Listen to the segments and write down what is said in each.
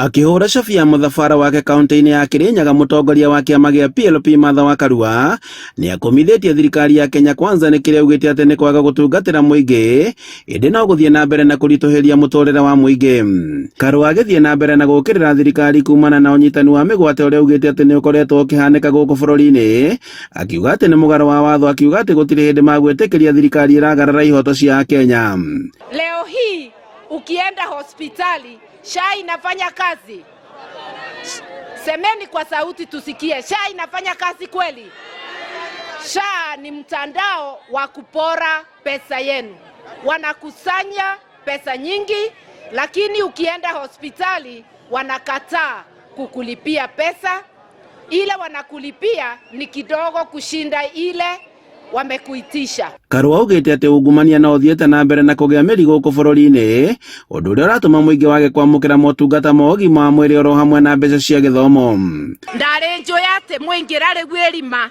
Akĩhũra cabi ya mũthabara wake kaunti-inĩ ya Kirinyaga, mũtongoria wa kĩama gĩa PLP Martha wa Karua nĩ akũmithĩtie thirikari ya Kenya Kwanza nĩ kĩrĩa augĩte atĩ nĩ kwaga gũtungatĩra mũingĩ ĩndĩ no gũthiĩ na mbere na kũritũhĩria mũtũrĩre wa mũingĩ. Karua agĩthiĩ na mbere na gũkĩrĩra thirikari kumana na ũnyitani wa mĩgwate ũrĩa augĩte atĩ nĩ ũkoretwo ũkĩhanĩka gũkũ bũrũri-inĩ, akiuga atĩ nĩ mũgarũ wa watho, akiuga atĩ gũtirĩ hĩndĩ magwĩtĩkĩria thirikari ĩragarara ihoto cia Akenya. Leo hii ukienda hospitali, SHA inafanya kazi? Semeni kwa sauti tusikie, SHA inafanya kazi kweli? SHA ni mtandao wa kupora pesa yenu, wanakusanya pesa nyingi, lakini ukienda hospitali wanakataa kukulipia pesa. Ile wanakulipia ni kidogo kushinda ile wamekuitisha. Karua augĩte atĩ ungumania no ũthiĩte na mbere na kũgĩa mĩri gũkũ bũrũri-inĩ, ũndũ ũrĩa ũratũma mũingĩ wage kwamũkĩra motungata ma ũgima wa mwĩrĩ oro hamwe na mbeca cia gĩthomo. Ndarĩ njũĩ atĩ mũingĩra rĩu ĩrima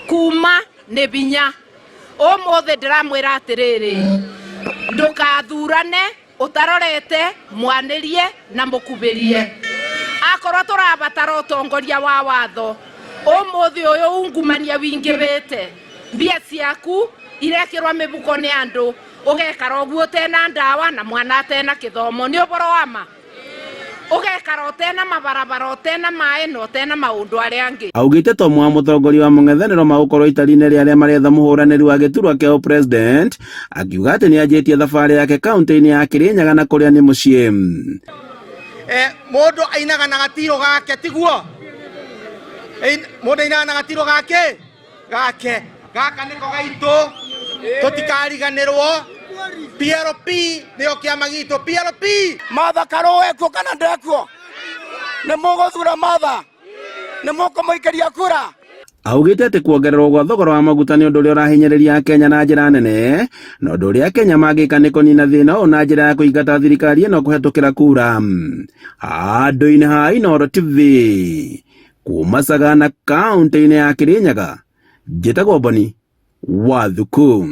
kuma nĩ binya. Ũmũthĩ ndĩramwĩra atĩrĩrĩ, ndũkathurane ũtarorete mwanĩrie na mũkubĩrie. Akorwo tũrabatara ũtongoria wa watho, ũmũthĩ ũyũ ungumania wingĩhĩte, mbia ciaku irekĩrwo mĩbuko nĩ andũ, ũgekara ũguo ũtena ndawa na mwana atena kĩthomo. Nĩ ũboro wa ma? Ũgekara ũtena mabarabara, ũtena maĩ na ũtena maũndũ arĩa angĩ. Augĩte to mwa mũtongoria wa mũng'ethanĩro magũkorwo itari-inĩ rĩa arĩa maretha mũhũranĩri wa gĩturwa kĩa president, akiuga atĩ nĩ anjĩtie thabarĩ yake kaunti-inĩ ya Kirinyaga na kũrĩa nĩ mũciĩ. Mũndũ ainaga na gatiro gake, tiguo? Mũndũ ainaga na gatiro gake gaka nĩko gaitũ, tũtikariganĩrwo. PLP nĩyo kĩama gitũ, PLP. Martha Karua ekuo kana ndekuo? Nĩ mũgũthura Martha? Nĩ mũkũmũikĩria kura? Augĩte atĩ kuongererwo gwa thogora wa maguta nĩ ũndũ ũrĩa ũrahinyĩrĩria Akenya na njĩra nene, na ũndũ ũrĩa Akenya mangĩka nĩ kũnina thĩna ũyũ na njĩra ya kũingata thirikari ĩno kũhetũkĩra kura. Handũ-inĩ ha Inooro TV kuma Sagana kaunti-inĩ ya Kirinyaga, njĩtagwo Boni Wathuku.